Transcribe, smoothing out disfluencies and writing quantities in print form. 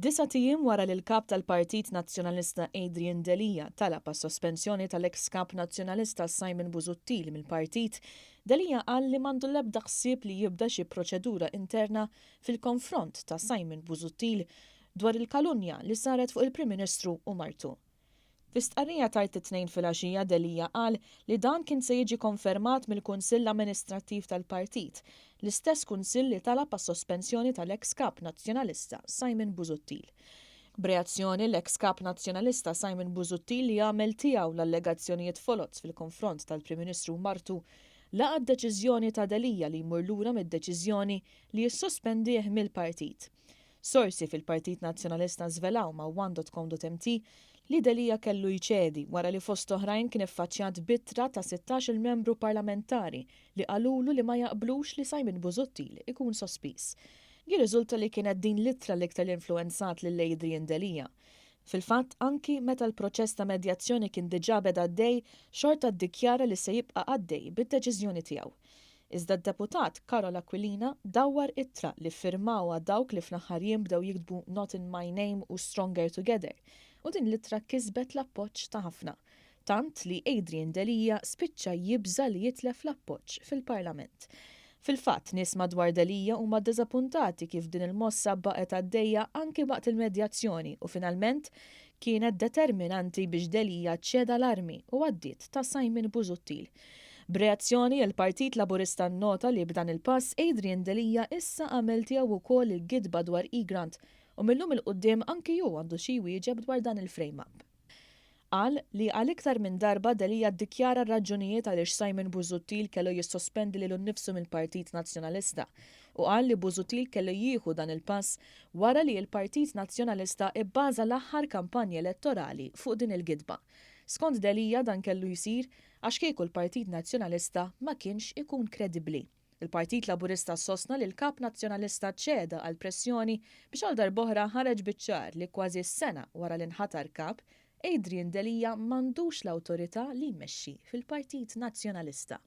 Disat ijiem wara li l-kap tal-Partit Nazzjonalista Adrian Delia talab għas-sospensjoni tal-eks kap Nazzjonalista Simon Busuttil mill-partit, Delia qal li m'għandu l-ebda ħsieb li jibda xi proċedura interna fil-konfront ta' Simon Busuttil dwar il-kalunja li saret fuq il-Prim Ministru u martu. Fi stqarrija tard it-Tnejn filgħaxija Delia qal li dan kien se jiġi konfermat mill-Kunsill Amministrattiv tal-Partit, l-istess kunsill li talab għas-sospensjoni tal-eks Kap Nazzjonalista Simon Busuttil. B'reazzjoni, l-eks Kap Nazzjonalista Simon Busuttil li għamel tiegħu l-allegazzjonijiet foloz fil-konfront tal-Prim Ministru u martu, laqa' d-deċiżjoni ta' Delia li jmur lura mid-deċiżjoni li jissospendih mill-partit. Sorsi fil-Partit Nazzjonalista żvelaw ma' one.com.mt li Delia kellu jċedi wara li fost oħrajn kien iffaċċjat b'ittra ta' 16-il membru parlamentari li qalulu li ma jaqblux li Simon Busuttil ikun sospiż. Jirriżulta li kienet din l-ittra l-iktar li influwenzat lil Adrian Delia. Fil-fatt, anki meta l-proċess ta' medjazzjoni kien diġà beda għaddej, xorta ddikjara li se jibqa' għaddej bid-deċiżjoni tiegħu. Iżda d-deputat Karol Aquilina dawwar ittra li ffirmawha dawk li fl-aħħar jiem bdew jiktbu Not in my name u Stronger Together u din l-ittra kisbet l-appoġġ ta' ħafna. Tant li Adrian Delia spiċċa jibża' li jitlef l-appoġġ fil-Parlament. Fil-fatt, nies madwar Delia huma ddiżappuntati kif din il-mossa baqgħet għaddejja anki waqt il-medjazzjoni u finalment kienet determinanti biex Delia ċeda l-armi u għaddiet ta' Simon Busuttil. B'reazzjoni, il-Partit Laburista nnota li b'dan il-pass Adrian Delia issa għamel tiegħu wkoll il-gidba dwar Egrant u mil-lum 'il quddiem anki hu għandu xi jwieġeb dwar dan il-frame-up. Qal li għal iktar minn darba Delia ddikjara r-raġunijiet għaliex Simon Busuttil kellu jissospendi lilu nnifsu mill-Partit Nazzjonalista u qal li Busuttil kellu jieħu dan il-pass wara li l-Partit Nazzjonalista bbaża l-aħħar kampanja elettorali fuq din il-gidba. Skont Delia dan kellu jsir għax kieku l-Partit Nazzjonalista ma kienx ikun kredibbli. Il-Partit Laburista sostna li l-Kap Nazzjonalista ċeda għall-pressjoni biex għal darb'oħra ħareġ biċ-ċar li kważi sena wara li nħatar Kap, Adrian Delia m'għandux l-awtorità li jmexxi fil-Partit Nazzjonalista.